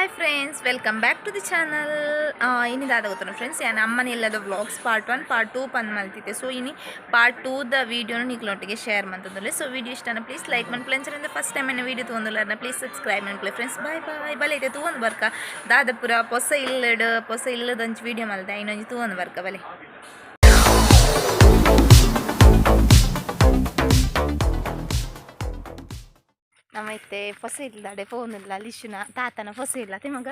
Hi friends, welcome back to the channel. ಇನಿ ದಾದ ಗೊತ್ತುಂಡು friends, ಯಾನ್ ಅಮ್ಮನ ಇಲ್ಲದ ವ್ಲಾಗ್ಸ್ ಪಾರ್ಟ್ 1 ಪಾರ್ಟ್ 2 ಪಂದ್ ಮಲ್ತಿತ್ತೆ. ಸೊ ಇನಿ ಪಾರ್ಟ್ 2 ದ ವೀಡಿಯೋನು ನಿಕ್ಲೊಟ್ಟಿಗೆ ಶೇರ್ ಮಂತೊಂದುಲ್ಲೆ. ಸೊ ವೀಡಿಯೋ ಇಷ್ಟನ ಪ್ಲೀಸ್ ಲೈಕ್ ಮನ್ಪುಲೆ. ಫಸ್ಟ್ ಟೈಮ್ ಎನ್ನ ವೀಡಿಯೋ ತೂವೊಂದುಲ್ಲಾರ್ನ ಪ್ಲೀಸ್ ಸಬ್ಸ್ಕ್ರೈಬ್ ಮನ್ಪುಲೆ ಫ್ರೆಂಡ್ಸ್. Bye bye. ಬಲೆ ಇತ್ತೆ ತೂವೊಂದು ಬರ್ಕ. ದಾದಪುರ ಪೊಸ ಇಲ್ಲಡ್ ಪೊಸ ಇಲ್ಲದಂಚಿ ವೀಡಿಯೋ ಮಲ್ತೆ, ಐನೊಂಜಿ ತೂವೊಂದು ಬರ್ಕ ಬಲೆ. ನಮ್ಮ ಇತ್ತೆ ಪೊಸ ಇಲ್ಲಡೆ ಪೋವೊಂದುಲ್ಲ. ಲಿಶುನ ತಾತನ ಪೊಸ ಇಲ್ಲ ಅತ್ತೆ ಮಗ,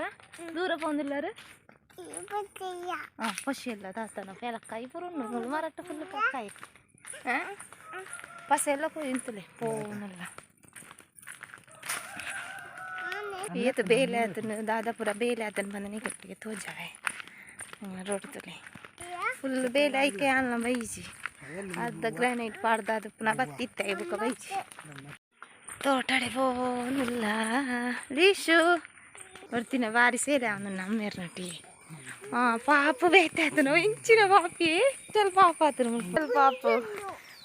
ದೂರ ಪೋವೊಂದುಲ್ಲಾರು. ಹಾಂ, ಪೊಸ ಇಲ್ಲ ತಾತನ. ಪೆಲಕ್ಕಾಯಿ ಪೂರ ಉಂಡು ಮುಲು, ಮರಟ್ಟು ಫುಲ್ ಪೆಲಕ್ಕಾಯಿ. ಹಾಂ, ಪಸ ಎಲ್ಲ ಪೋಯಿ ಇಂತುಲೆ ಪೋವೊಂದುಲ್ಲ. ಏತ್ ಬೇಲೆ ಆತನ, ದಾದಾಪುರ ಬೇಲೆ ಆತನ ಬಂದ ನಿಕಟ್ಟಿಗೆ ತೋಜಾವೆ. ರೋಡ್ ತುಲೆ ಫುಲ್ ಬೇಲೆ ಐಕೆ ಅಲ್ಲ ಬೈಜಿ. ಅರ್ಧ ಗ್ರಾನೈಟ್ ಪಾಡ್ದ ಅದು ಪುನಃ ಬತ್ತಿತ್ತೆ ಬುಕ್ಕ ಬೈಜಿ. ತೋಟಡೆ ಪೋವೊಂದುಲ್ಲ. ಲೀಶು ಬರ್ತಿನ ಬಾರಿ ಸೇರೆ ಅವನು ನಮ್ಮೇರ್ನಟಿ. ಹಾಂ, ಪಾಪು ಬೇತೆ ಆತನು ಇಂಚಿನ ಪಾಪಿ ಚಲ್ ಪಾಪ ಆತನು ಚಲ್ ಪಾಪು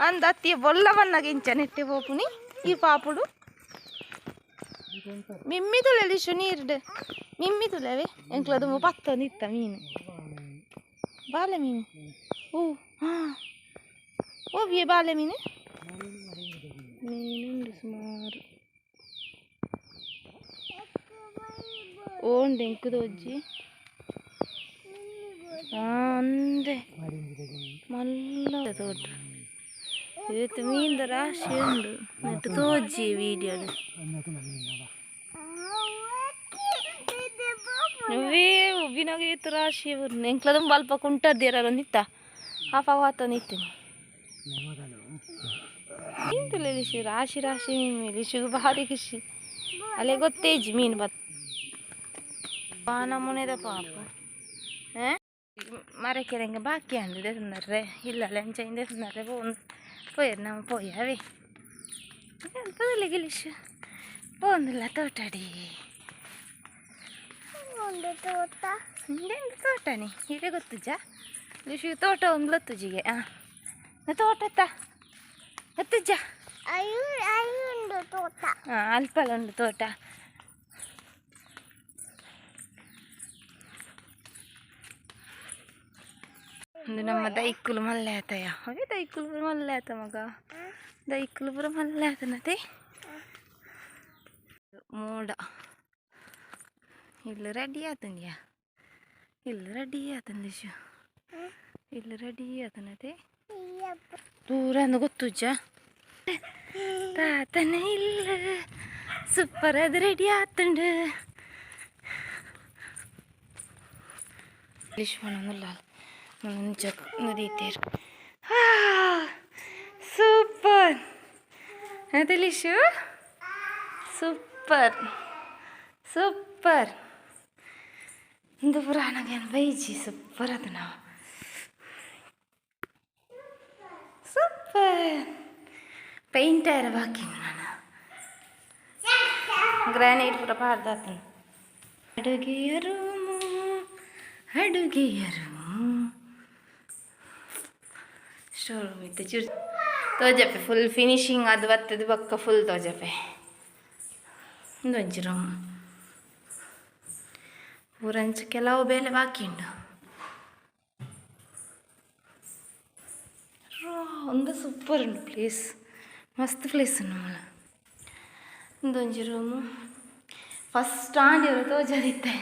ಅಂದ ಅತ್ತಿ ಬೊಲ್ಲ ಬನ್ನಾಗ ಇಂಚ ನೆಟ್ಟೆ ಪೋಪುನಿ ಈ ಪಾಪುಡು. ಮಿಮ್ಮಿ ತುಲೆ ಲಿಶು, ನೀರ್ಡ್ ಮಿಮ್ಮಿ ತುಲೆವೆ. ಎಂಕ್ಲದು ಪತ್ತೊಂದಿತ್ತ ಮೀನು, ಬಾಲೆ ಮೀನು. ಓ ಹಾಂ, ಓವಿಯೇ ಬಾಲೆ ಮೀನು. ಮೀನುಂಡು ಸುಮಾರು ಓಂಡು ಎಂಕುದು ಒಜ್ಜಿ. ಅಂದೆ ಮಲ್ಲ ತೋಟ ಏತ್ ಮೀನ್ದ ರಾಶಿ ಉಂಡು ನೆಟ್ ತೋಜಿ ವೀಡಿಯೋಡು. ಅವೇ ಉಬ್ಬಿನಾಗ ಏತ್ ರಾಶಿ ಬುರ್ನು. ಎಂಕ್ಲದು ಅಲ್ಪ ಕುಂಟದ್ದೇರ ಒಂದಿತ್ತ ಹಾಫ್ ಆತೊಂದಿತ್ತೀನಿ. ಇಂತಲೇ ಲಿಶು ರಾಶಿ ರಾಶಿ ಮೀನು. ಲಿಶುಗು ಭಾರಿ ಖುಷಿ ಅಲ್ಲೇ ಗೊತ್ತೇಜಿ ಮೀನು ಬತ್ ನಮೂನೆದ ಪಾಪ. ಮರಕೆರೆಂಗೆ ಬಾಕಿ ಅಂದಿದೆ ಸುಂದರ್ರೆ ಇಲ್ಲ ಲಂಚ ಇಂದೆ ಸುಂದರ್ರೆ ಪೋನ್ ಪೋಯರ್ ನಾವು ಪೋಯಾವೆ ಪೋದಲೆ ಗಿಲಿಶು ಪೋಂದಿಲ್ಲ ತೋಟಡಿ. ತೋಟ. ಇಂದೆಂದು ತೋಟನಿ ಇಡೆ ಗೊತ್ತುಜ ಲಿಶು? ತೋಟ ಒಂದು ಗೊತ್ತುಜಿಗೆ. ಹಾಂ, ತೋಟತ್ತ ಗೊತ್ತುಜ? ಅಯ್ಯೋ ಅಯ್ಯುಂಡು ತೋಟ. ಹಾಂ, ಅಲ್ಪಲ ಉಂಡು ತೋಟ. ಒಂದು ನಮ್ಮ ದೈಕುಲು ಮಲ್ಲೆ ಆತಯ. ಅವೇ ದೈಕುಲು ಪೂರ ಮಲ್ಲೆ ಆತ ಮಗ, ದೈಕುಲು ಪೂರ ಮಲ್ಲೆ ಆತನತೆ. ಮೋಡ ಇಲ್ಲಿ ರೆಡಿ ಆತಂದ್ಯಾ, ಇಲ್ಲಿ ರೆಡಿ ಆತಂದಿಶು, ಇಲ್ಲಿ ರೆಡಿ ಆತನತೆ. ದೂರ ಅಂದು ಗೊತ್ತುಜ್ಜ ತಾತನ ಇಲ್ಲ. ಸೂಪರ್ ಅದು ರೆಡಿ ಆತುಂಡು. ಲಿಶ್ವಣೊಂದುಲ್ಲ ಮುಂಚೆ ನದೀತೇರು. ಸೂಪರ್ ಅದೇ ಲಿಶು, ಸೂಪರ್ ಸೂಪರ್. ಇಂದು ಪುರಾಣಗೇನು ಬೈಜಿ. ಸೂಪರ್ ಅದು ನಾವು ಸೂಪರ್ ಪೈಂಟ್ ಬಾಕಿ ನಾನು ಗ್ರಾನೈಟ್ ಪೂರ ಪಾಡ್ದಾತನು. ಅಡುಗೆಯ ರೂಮು, ಅಡುಗೆಯ ರೂಮು, ಸ್ಟೋರ್ ರೂಮ್ ಇತ್ತು. ಚೂರು ತೋಜಪ್ಪೆ ಫುಲ್ ಫಿನಿಶಿಂಗ್ ಅದು ಬತ್ತದು ಬಕ್ಕ ಫುಲ್ ತೋಜಪ್ಪೆ. ಒಂಜಿ ರೂಮ್ ಪೂರಂಚ ಕೆಲವು ಬೇಲೆ ಬಾಕಿ ಉಂಡು. ಒಂದು ಸೂಪರ್ ಉಂಡು ಪ್ಲೇಸ್, ಮಸ್ತ್ ಪ್ಲೇಸ್ ಉಂಡು ಮೂಲ. ಇಂದೊಂಜಿ ರೂಮು ಫಸ್ಟ್ ಆಂಡಿಯವರು ತೋಜದಿತ್ತೆ.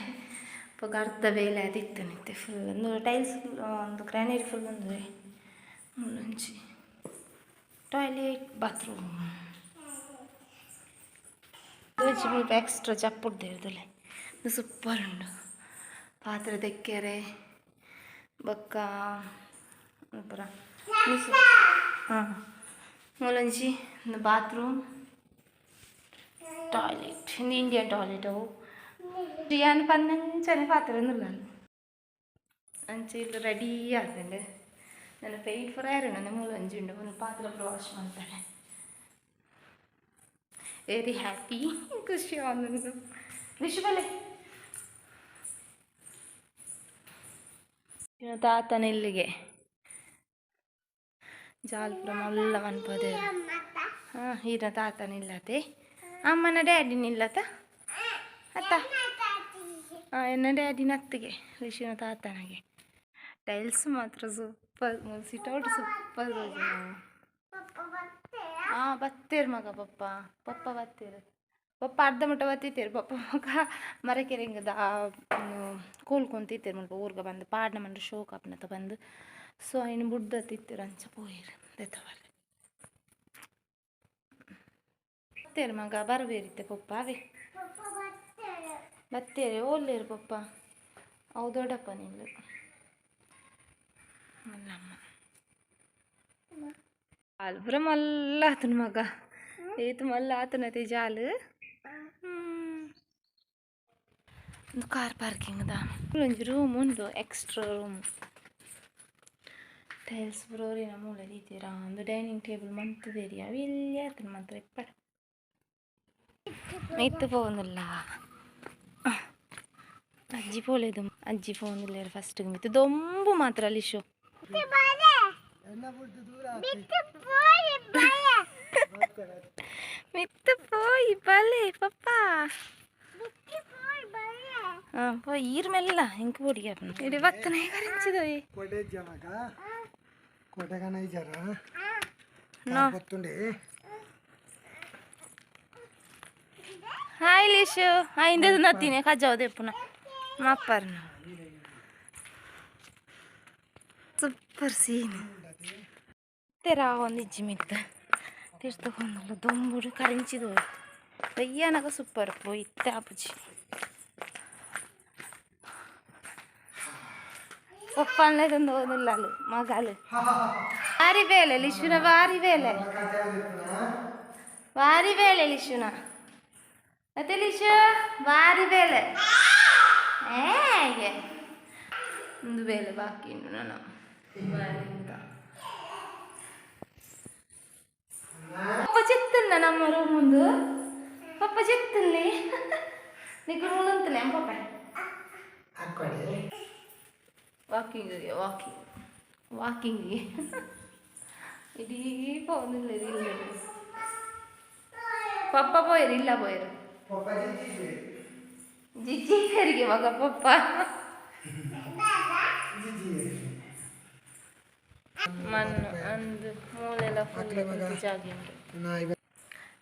ಪೊಕ ಅರ್ಧ ಬೇಲೆ ಅದಿತ್ತು ನಿತ್ತೆ. ಫುಲ್ ಒಂದು ಟೈಲ್ಸ್, ಒಂದು ಗ್ರಾನೈಟ್ ಫುಲ್. ಒಂದು ಮೂಲೊಂಜಿ ಟಾಯ್ಲೆಟ್ ಬಾತ್ರೂಮ್. ಒಂಜಿ ಮುಲ್ಪ ಎಕ್ಸ್ಟ್ರಾ ಜಪ್ಪುಡ್ದೇರ್ದಲೆ. ಇದು ಸೂಪರ್ ಉಂಡು. ಪಾತ್ರೆ ತೆಕ್ಕೆರೆ ಬೊಕ್ಕ ಪೂರ. ಹಾಂ, ಮೂಲೊಂಜಿ ಒಂದು ಬಾತ್ರೂಮ್, ಟಾಯ್ಲೆಟ್. ಇಂದು ಇಂಡಿಯನ್ ಟಾಯ್ಲೆಟ್ ಅವು. ಯಾನ್ ಪನ್ನಂಚನೆ ಪಾತ್ರೆ ಅಂಚ ಇಲ್ಲಿ ರೆಡಿ ಆತುಂಡು. ನನ್ನ ಪೇಂಟ್ ಪೂರ ಯಾರು ಮೂಲೊಂಜಿ ಉಂಡು. ಮೂಲು ಪಾತ್ರೆ ಪೂರ ವಾಶ್ ಮಲ್ತಾರೆ. ವೆರಿ ಹ್ಯಾಪಿ, ಖುಷಿ ಆವೊಂದುಂಡು. ವಿಶ್ ಬಲೆ ತಾತನ ಇಲ್ಲಿಗೆ ಜಾಲ್ ಪೂರ ಮಲ್ಲ ಮನ್ಪದೇರು. ಹಾಂ, ಈರ ತಾತನ ಇಲ್ಲತೆ, ಅಮ್ಮನ ಡ್ಯಾಡಿನ ಇಲ್ಲತ ಅತ್ತ. ಎನ್ನ ಡ್ಯಾಡಿ ನತ್ತಿಗೆ ಲಿಶುನ ತಾತನಗೆ ಟೈಲ್ಸ್ ಮಾತ್ರ ಸೂಪರ್ ಸಿಟೌಟ್ ಸೂಪರ್. ಹಾಂ ಬತ್ತೇರು ಮಗ ಪಪ್ಪ ಪಪ್ಪ ಬತ್ತೇರು ಪಪ್ಪ ಅರ್ಧ ಮುಟ್ಟ ಬತ್ತಿತ್ತೇರು ಪಪ್ಪ ಮಗ ಮರಕೆರೆಂಗದ ಕೋಲ್ಕೊಂತಿತ್ತೇರು ಮುಲ್ಪ ಊರ್ಗ ಬಂದು ಪಾಡ್ನ ಮಂಡ್ರೆ ಶೋಕ್ ಆಪ್ನತ ಬಂದು ಸೊ ಇನ್ನು ಬುಡ್ದ ತಿತ್ತೇರು ಅಂಚ ಪೋಯಿರು ದೆತ್ತವರ್ ಬತ್ತೇರು ಮಗ ಬರಬೇರಿತ್ತೆ ಪಪ್ಪ ಅವೇ ಬತ್ತೇರೆ ಓಲ್ಲೇರು ಪಪ್ಪ ಅವು ದೊಡ್ಡಪ್ಪ ನಿಲ್ಲು ಮಲ್ಲಮ್ಮ ಜಾಲ್ ಪೂರ ಮಲ್ಲ ಆತನ ಮಗ ಏತು ಮಲ್ಲ ಆತನತೆ ಜಾಲ್. ಒಂದು ಕಾರ್ ಪಾರ್ಕಿಂಗ್ the ಒಂಜಿ ರೂಮ್ ಉಂಡು ಎಕ್ಸ್ಟ್ರಾ ರೂಮ್ ಟೈಲ್ಸ್ ಬ್ರೋರಿನ ಮೂಲೆ ದೀತೀರಾ ಒಂದು ಡೈನಿಂಗ್ ಟೇಬಲ್ ಮಂತದೇರಿ ಅವು ಎಲ್ಲಿ ಆತನ ಮಾತ್ರ ಇಪ್ಪಡ ಮಿತ್ತು ಪೋವೊಂದುಲ್ಲ ಅಜ್ಜಿ ಪೋಲೇದು ಅಜ್ಜಿ ಪೋವೊಂದುಲ್ಲೇರು ಫಸ್ಟ್ ಮಿತ್ತು ದೊಂಬು ಮಾತ್ರ ಲಿಶು ಮಿತ್ತು ಪೋಯಿ ಬಲೆ ಪಪ್ಪ ಹಾಂ ಪೋಯಿ ಈರ್ ಮೆಲ್ಲ ಇಂಕ್ ಪೊಡಿ ಇಡೀ ಬತ್ತನೆ ಕರಿಂಚಿದೋಯಿ ಹಾಯ್ ಲಿಶು ಹಾಯ್ ಇಂದ ನತ್ತೀನಿ ಕಜಾವ್ ದೇಪುನ ಮಾಪರ್ನ ಸೂಪರ್ ಸೀನ್ ತೆರ ಒಂದು ಇಜ್ಜಿ ಮಿತ್ತ ತೀರ್ಥಕೊಂದಲ್ಲ ದೊಂಬುಡು ಕರಿಂಚಿದು ಬಯ್ಯನಗ ಸೂಪರ್ ಪೋಯಿ ಇತ್ತೆ ಆಪುಜಿ ಪಪ್ಪನ್ಲೇದೊಂದು ಓದುಲ್ಲಾಲು ಮಗಾಲು ಬಾರಿ ಬೇಲೆ ಲಿಶುನ ಬಾರಿ ಬೇಲೆ ಬಾರಿ ಬೇಲೆ ಲಿಶುನ ಮತ್ತೆ ಲಿಶು ಬಾರಿ ಬೇಲೆ ಏ ಒಂದು ಬೇಲೆ ಬಾಕಿ ಇನ್ನು ನಾನು ಪಪ್ಪ ಚೆತ್ತನ್ನ ನಮ್ಮ ರೂಮ್ ಮುಂದು ಪಪ್ಪ ಚೆತ್ತಲ್ಲಿ నీకు room papa walking walking walking ಇಡೀ ಪೋನಿಲ್ಲ ಇಲ್ಲ ಪಪ್ಪ ಪೋಯರು ಇಲ್ಲ ಪೋಯರು ಜಿಜ್ಜಿ ಹೆರಿಗೆ ಮಗ ಪಪ್ಪ ಮಣ್ಣು ಅಂದು ಮೂಲೆಲ್ಲ ಫುಲ್ ಜಾಗ ಉಂಟು.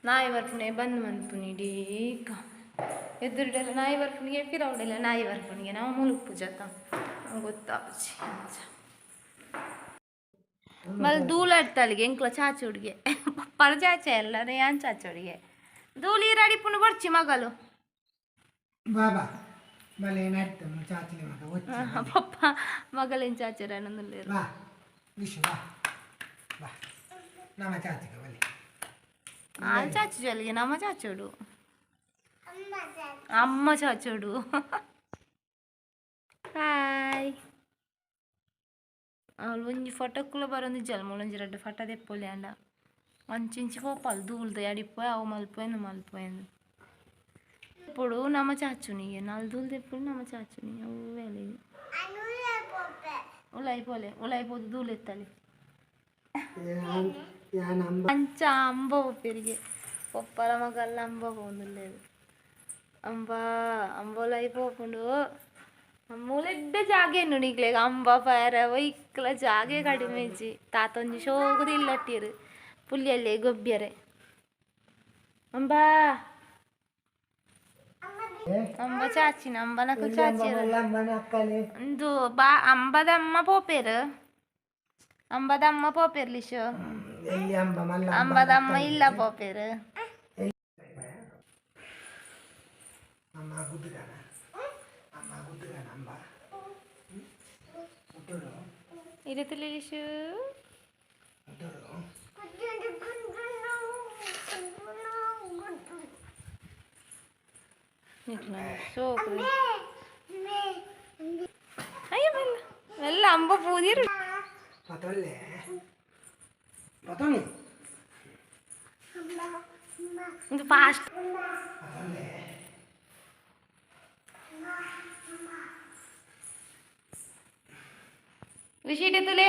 ನಾಯಿ ಬರ್ಪುನೆ ಬಂದ್ ಮನ್ಪುನಿ ಇಡೀಕ ಎದುರುಡೆಲ್ಲ ನಾಯಿ ಬರ್ಪುನಿಗೆ ಪಿರವುಡೆಲ್ಲ ನಾಯಿ ಬರ್ಪುನಿಗೆ ನಾವು ಮುಲುಪ್ಪು ಜತ ಗೊತ್ತಾಪುಜಿ ಅಂಚ ಮಲ್ ಧೂಳಾಡ್ತಾಳಿಗೆ ಎಂಕ್ಲ ಚಾಚುಡಿಗೆ ಪಪ್ಪರ ಚಾಚ ಎಲ್ಲ ಯಾನ್ ಚಾಚುಡಿಗೆ ಧೂಳಿ ರಡಿಪುನು ಬರ್ಚಿ ಮಗಲು ಬಾಬಾ ಬಲೆ ಏನಾಯ್ತು ಚಾಚಲಿ ಮಗ ಒಚ್ಚಿ ಪಪ್ಪ ಮಗಲೇನು ಚಾಚರ ಅನ್ನೊಂದುಲ್ಲೇರು ಬಾ ವಿಶು ಬಾ ಬಾ ನಮ್ಮ ಚಾಚಿಗೆ ಬಲೆ ಆ ಚಾಚು ಜಲ್ಗೆ ನಮ್ಮ ಚಾಚೋಡು ಅಮ್ಮ ಚಾಚೋಡು ಹಾಯ್ ಅವಳು ಒಂಜಿ ಫೋಟೋಕ್ಕುಲ ಬರೊಂದು ಜಲ್ ಮೂಲೊಂಜಿ ರಡ್ಡ್ ಫೋಟೋ ದೆಪ್ಪೊಲಿ ಆಂಡ ಅಂಚಿಂಚಿ ಪೋಪಲ್ ಧೂಳ್ದ ಅಡಿಪೋಯ್ ಅವು ಮಲ್ಪೋಯಂದು ಮಲ್ಪೋಯಂದು ఇప్పుడు ನಮ ಚಾಚುನಿಗೆ ನಾಲ್ ಧೂಳ್ದ ಎప్పుడు ನಮ ಚಾಚುನಿ ಅವು వేಲೆ ಉಲಾಯಿ ಪೋಲೆ ಉಲಾಯಿ ಪೋದು ಧೂಳು ಎತ್ತಲಿ ಯಾನ್ ಅಂಬ ಅಂಚ ಅಂಬ ಪೊಪ್ಪೆರಿಗೆ ಪೊಪ್ಪರ ಮಗಲ್ಲ ಅಂಬ ಪೋವೊಂದುಲ್ಲೆರ್ ಅಂಬ ಅಂಬೋಲಾಯಿ ಪೋಪುಂಡು ಮೂಲೆಡ್ಡೆ ಜಾಗೆ ಉಂಡು ನಿಕ್ಲೆಗ್ ಅಂಬ ಪಯರ ಒಯ್ಕ್ಲ ಜಾಗೆ ಕಡಿಮೆ ಇಜ್ಜಿ ತಾತೊಂಜಿ ಶೋಕುದ ಇಲ್ಲಟ್ಟಿರು ಪುಲ್ಲಿಯಲ್ಲೇ ಗೊಬ್ಬಿಯರೆ ಅಂಬಾ ಅಂಬ ಚಾಚಿನ ಅಂಬನಕು ಚಾಚಿರು ಅಂಬನ ಅಕ್ಕಲೆ ಇಂದು ಬಾ ಅಂಬದ ಅಮ್ಮ ಪೋಪೇರು ಅಂಬದ ಅಮ್ಮ ಪೋಪೇರು ಲಿಶು ಎಲ್ಲಿ ಅಂಬ ಮಲ್ಲ ಅಂಬದ ಅಮ್ಮ ಇಲ್ಲ ಪೋಪೇರು ಅಮ್ಮ ಗುಡ್ಡುಗಾನ ಅಮ್ಮ ಗುಡ್ಡುಗಾನ ಅಂಬ ಮುಟ್ಟೋಡು ಇರತಿಲ್ಲ ಲಿಶು ಮುಟ್ಟೋಡು ಶೋಕು ಅಯ್ಯ ಮೆಲ್ಲ ಮೆಲ್ಲ ಅಂಬ ಪೂದಿರು ಪತೊಲ್ಲೆ ಪತೊನಿ ಇದು ಫಾಸ್ಟ್ ಪತೊಲ್ಲೆ ಲಿಶು ಇಡತಿಲೆ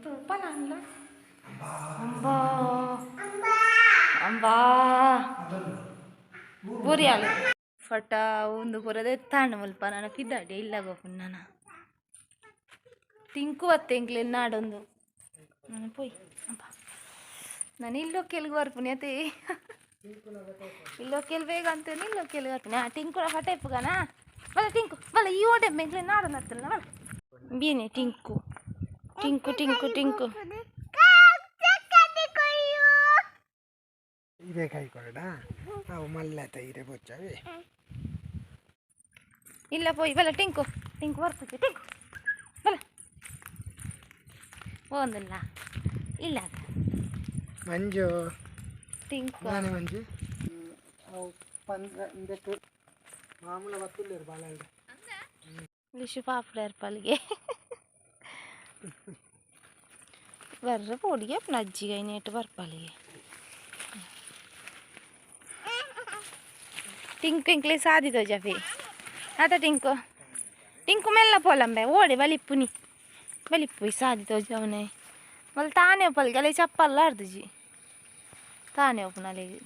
ತೂಪನ ಅಲ್ಲ ಅಂಬಾ ಅಂಬಾ ಪತೊಲ್ಲು ಬೂರಿಯಾಲು ಫಟ ಒಂದು ಪೂರ ಎತ್ತಾಂಡು ಮುಲ್ಪ ನನ್ನ ಪಿದಾಡಿ ಇಲ್ಲಾಗ ನನ್ನ ಟಿಂಕು ಅತ್ತೆ ಎಂಕ್ಲೆ ನಾಡೊಂದು ನಾನು ಪೋಯ್ ಅಪ್ಪ ನಾನು ಇಲ್ಲೋ ಕೆಲ್ಗೆ ಬರ್ಪುನಿ ಅತ್ತೆ ಇಲ್ಲೋ ಕೆಲ್ ಬೇಗ ಅಂತ ಇಲ್ಲೋ ಕೆಲ್ಗೆ ಬರ್ಪುನಿ. ಆ ಟಿಂಕುನ ಫಟ ಇಪ್ಪುಗನಾ ಬಲ ಟಿಂಕು ಬಲ ಈ ಓಟೆ ಎಂಕ್ಲೆ ನಾಡೊಂದು ಅತ್ತಲ್ಲ ಬಲ ಬೀನೆ ಟಿಂಕು ಟಿಂಕು ಟಿಂಕು ಟಿಂಕು. ಇದೇ ಕೈ ಕೊರಡ ಅವು ಮಲ್ಲತ ಇರೆ ಬೊಚ್ಚವೆ. ಇಲ್ಲ ಪೋಯ್ ಬಲ ಟಿಂಕು ಟಿಂಕು ಬರ್ಪುಜಿ ಟಿಂಕು ಬಲ ಒಂದಿಲ್ಲ ಇಲ್ಲ ಮಂಜು ಟಿಂಕು ನಾನೇ ಮಂಜು ಅವು ಪಂದ್ರ ಇಂದಕ್ಕೆ ಮಾಮೂಲ ಬತ್ತುಲ್ಲೇರು ಬಾಲ. ಲಿಶು ಪಾಪಡ ಏರ್ಪಲ್ಗೆ ಬರ್ರ ಪೋಡಿಗೆ ಅಪ್ಪನ ಅಜ್ಜಿಗೆ ಐನೇಟು ಬರ್ಪಲ್ಗೆ ಟಿಂಕು ಇಂಕ್ಲೆ ಸಾದಿದೋ ಜಫಿ ಆತ ಟಿಂಕು ಟಿಂಕು ಮೆಲ್ಲ ಪೋಲಂಬೆ ಓಡೆ ಬಲಿಪ್ಪುನಿ ಬಲಿಪ್ಪು ಸಾದಿತೋ ಜವನೆ ಮಲ್ಲ ತಾನೇ ಒಪ್ಪಲ್ಗೆ ಅಲ್ಲೇ ಚಪ್ಪಲ್ಲ ಅರ್ದುಜಿ ತಾನೇ ಒಪ್ಪನ ಅಲ್ಲಿಗೆ.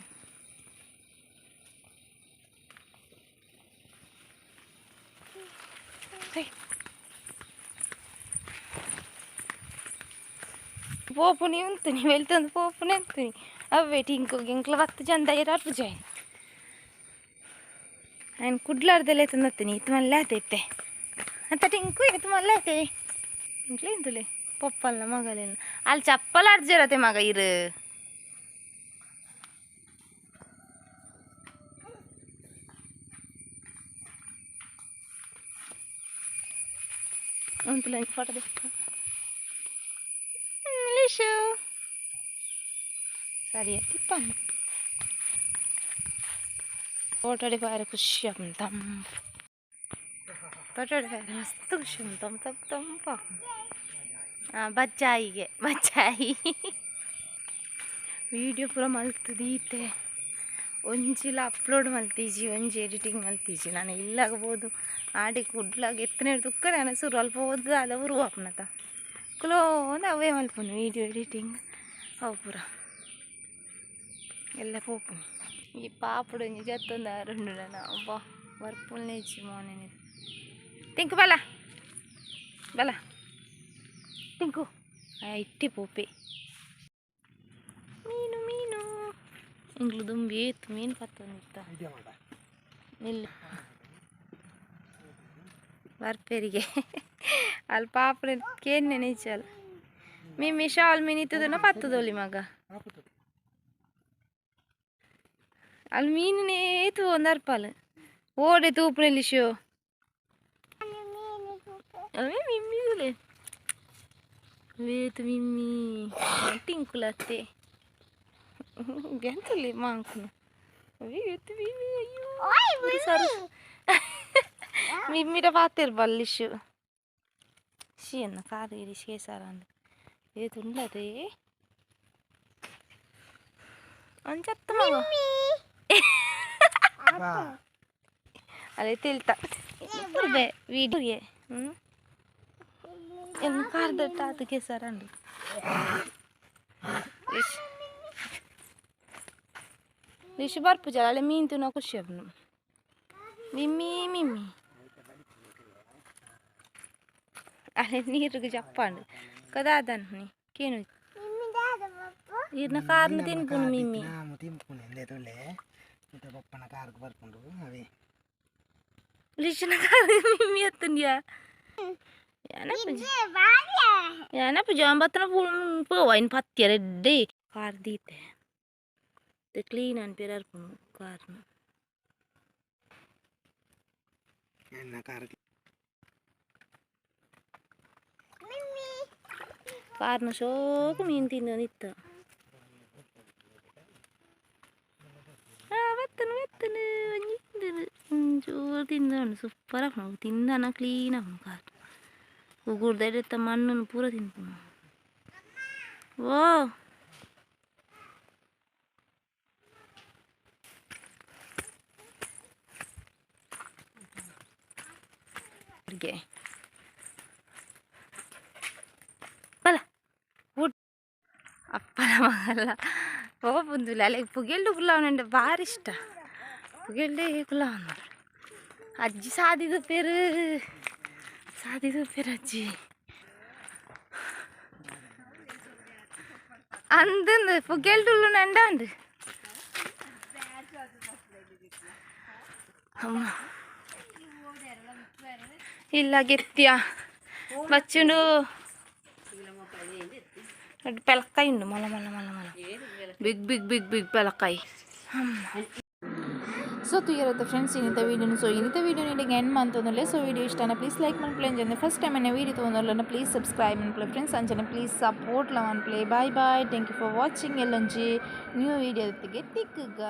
ಪೋಪುನಿ ಉಂತುನಿ ವೆಲ್ತೊಂದು ಪೋಪುನಿ ಉಂತುನಿ ಅವೇ ಟಿಂಕು ಗಿಂಕ್ಲ ಬತ್ತು ಚಂದ ಇರಾರ್ಪು ಜಾಯ್ ఆయన ಕುಡ್ಲಾರ್ದೆಲ್ಲ ತಂದತ್ತೀನಿ ಇತ್ತು ಮಲ್ಲೆ ಆತೈತೆ ಅಂತ ಟಿಂಕು ಇತ್ತು ಮಲ್ಲೆ ಆತೆ ಇಂಕ್ಲೆ ಇಂತುಲೆ ಪಪ್ಪಲ್ನ ಮಗಲೇನು ಅಲ್ಲಿ ಚಪ್ಪಲ್ ಅರ್ಜಿರತೆ ಮಗ ಇರು ಉಂತುಲೆ ಫೋಟೋ ಲಿಶು ಸರಿ ತಿಪ್ಪಣ್ಣ ತೋಟಡೆ ಬಾರಿ ಖುಷಿ ಆಪುಂಡು ತಂಪು ತೋಟಡೆ ಬಾರಿ ಮಸ್ತ್ ಖುಷಿ ಉಂಟು ತಂಪು ತಂಪು ತಂಪು ಬಚ್ಚಾಯಿಗೆ ಬಚ್ಚಾಯಿ ವೀಡಿಯೋ ಪೂರ ಮಲ್ತದೀತೆ ಒಂಜಿಲ ಅಪ್ಲೋಡ್ ಮಲ್ತೀಜಿ ಒಂಜಿ ಎಡಿಟಿಂಗ್ ಮಲ್ತೀಜಿ ನಾನು ಇಲ್ಲಾಗಬೋದು ಆಡಿ ಕುಡ್ಲಾಗ ಎತ್ತನೇ ತುಕ್ಕ ನಾನು ಸುರು ಅಲ್ಪ ಓದ್ದು ಅದ ಉರು ಆಪುನತ ಕ್ಲೋನ್ ಅವೇ ಮಲ್ಪುನು ವೀಡಿಯೋ ಎಡಿಟಿಂಗ್ ಅವು ಪೂರ ಎಲ್ಲ ಪೋಪುನು. ಈ ಪಾಪಡು ಒಂಜಿ ಜತ್ತೊಂದು ಆರುಂಡು ನನ್ನ ಅಬ್ಬ ಬರ್ಪುಲ್ನೇ ಇಜ್ಜಿ ಮೋನೆ. ಟಿಂಕು ಬಲ ಬಲ ಟಿಂಕು ಇಟ್ಟಿ ಪೋಪೆ ಮೀನು ಮೀನು ಇಂಗ್ಲು ದುಂಬಿ ಏತು ಮೀನು ಪತ್ತೊಂದಿತ್ತ ನಿಲ್ಲು ಬರ್ಪೇರಿಗೆ ಅಲ್ಲಿ ಪಾಪಡೆ ಕೇನ್ನೆ ನಿಚ್ಚಲ್ ಮಿಮ್ಮಿ ಶಾಲ್ ಮೀನು ಇತ್ತದನ್ನ ಪತ್ತದೊಲಿ ಮಗ ಅಲ್ಲಿ ಮೀನನೇ ತೂ ಒಂದು ಅರ್ಪಾಲ್ ಓಡೆ ತೂಪುನಲ್ಲಿ ಶೋ ಅವೇ ಮಿಮ್ಮಿ ವೇತು ಮಿಮ್ಮಿ ಟಿಂಕುಲತ್ತೆ ಎಂತಲೇ ಮಾಂಕುನು ಅವೇ ವೇತು ಮಿಮ್ಮಿ ಅಯ್ಯೋ ಸರ್ ಮಿಮ್ಮಿಡ ಪಾತಿರ್ ಬಲ್ಲಿಶು ಶೀನ ಕಾರು ಇಡಿ ಸಾರ ಅಂದ್ ಏತು ಉಂಡದೆ ಅಂಚತ್ತ ಮಗ ಅದೇ ತಿಳ್ತಾ ಬೇ ವೀಡಿಯೋಗೆ ಹ್ಞೂ ಎನ್ನು ಕಾರ್ದಟ್ಟ ಅದಕ್ಕೆ ಸರ್ ಅಂಡು ಲಿಶು ಬರ್ಪುಜಾಲ ಅಲ್ಲೇ ಮೀನು ತಿನ್ನೋ ಖುಷಿ ಅವನು ಮಿಮ್ಮಿ ಮಿಮ್ಮಿ ಅಲ್ಲೇ ನೀರಿಗೆ ಜಪ್ಪಾಂಡು ಕದಾದನ್ ಕೇನು ಇರ್ನ ಕಾರ್ನ ತಿನ್ಪುನು ಮಿಮ್ಮಿ ತಿನ್ಪುನು ಎಂದೇ ತೊಲೆ ಮತ್ತೆ ಪಪ್ಪನ ಕಾರ್ಗೆ ಬರ್ಪುಂಡು ಅವೇ ಲಿಶುನ ಕಾರ್ ಮಿಮ್ಮಿ ಎತ್ತುಂಡ್ಯಾ ಯಾನಪ್ಪ ಜಾಂಬತ್ತನ ಪೋವ ಇನ್ನು ಪತ್ತಿಯ ರೆಡ್ಡಿ ಕಾರ್ ದೀತೆ ಕ್ಲೀನ್ ಅನ್ಪೇರ್ ಅರ್ಪುನು ಕಾರ್ನ ಎನ್ನ ಕಾರ್ ಕಾರ್ನ ಶೋಕು ಮೀನು ತಿಂದೊಂದಿತ್ತು ಬತ್ತನು ಬತ್ತನು ಒಂಜಿ ತಿಂದನು ಒಂಚೂರು ತಿಂದನು ಸೂಪರ್ ಆಪುಂಡು ತಿಂದನ ಕ್ಲೀನ್ ಆಪುಂಡು ಕಾರ್ ಉಗುರ್ದ ಮಣ್ಣನ್ನು ಪೂರ ತಿನ್ಪುನು ಓ ಅಡ್ಗೆ ಬಲ ಊಟ ಅಪ್ಪನ ಮಗಲ್ಲ ಪೋಪುಂದುಲ್ಲ ಅಲ್ಲ ಪುಗೆಲ್ಡು ಕುಲ್ಲವನಂಡೆ ಭಾರಿ ಇಷ್ಟ ಪುಗೆಲ್ಡೆ ಕುಲ್ಲವನ. ಅಜ್ಜಿ ಸಾದಿದ ಪೇರು, ಸಾದಿದ ಪೇರು ಅಜ್ಜಿ. ಅಂದಂದು ಪುಗೆಲ್ಡುಲ್ಲು ನಂಡಾಂಡು. ಅಮ್ಮ ಇಲ್ಲ ಗೆತ್ತಿಯ ಬಚ್ಚುಂಡು ಪೆಲಕ್ಕಾಯಿ ಉಂಡು. ಮೊಲ ಮೊಲ ಮೊಲ ಮೊಲ ಬಿಗ್ ಬಿಗ್ ಬಿಗ್ ಬಿಗ್ ಪೆಲಕ್ಕಾಯಿ. ಅಮ್ಮ. ಸೊ ತೂಯರತ್ತ ಫ್ರೆಂಡ್ಸ್ ಇನ್ನಿತ ವೀಡಿಯೋನು. ಸೊ ಇನ್ನಿತ ವೀಡಿಯೋ ನಿಮಗೆ ಎಂಡ್ ಮಂತೊಂದುಲ್ಲೆ. ಸೊ ವೀಡಿಯೋ ಇಷ್ಟನ ಪ್ಲೀಸ್ ಲೈಕ್ ಮನ್ಪುಲೆ. ಅಂಚನೆ ಫಸ್ಟ್ ಟೈಮ್ ಎನ್ನ ವೀಡಿಯೋ ತೂವೊಂದುಲ್ಲನ ಪ್ಲೀಸ್ ಸಬ್ಸ್ಕ್ರೈಬ್ ಮನ್ಪುಲೆ ಫ್ರೆಂಡ್ಸ್. ಅಂಚನೆ ಪ್ಲೀಸ್ ಸಪೋರ್ಟ್ ಲ ಮನ್ಪುಲೆ. Bye bye, thank you for watching. ಎಲ್ಲೊಂಜಿ new video ತಿಕ್ಕುಗ.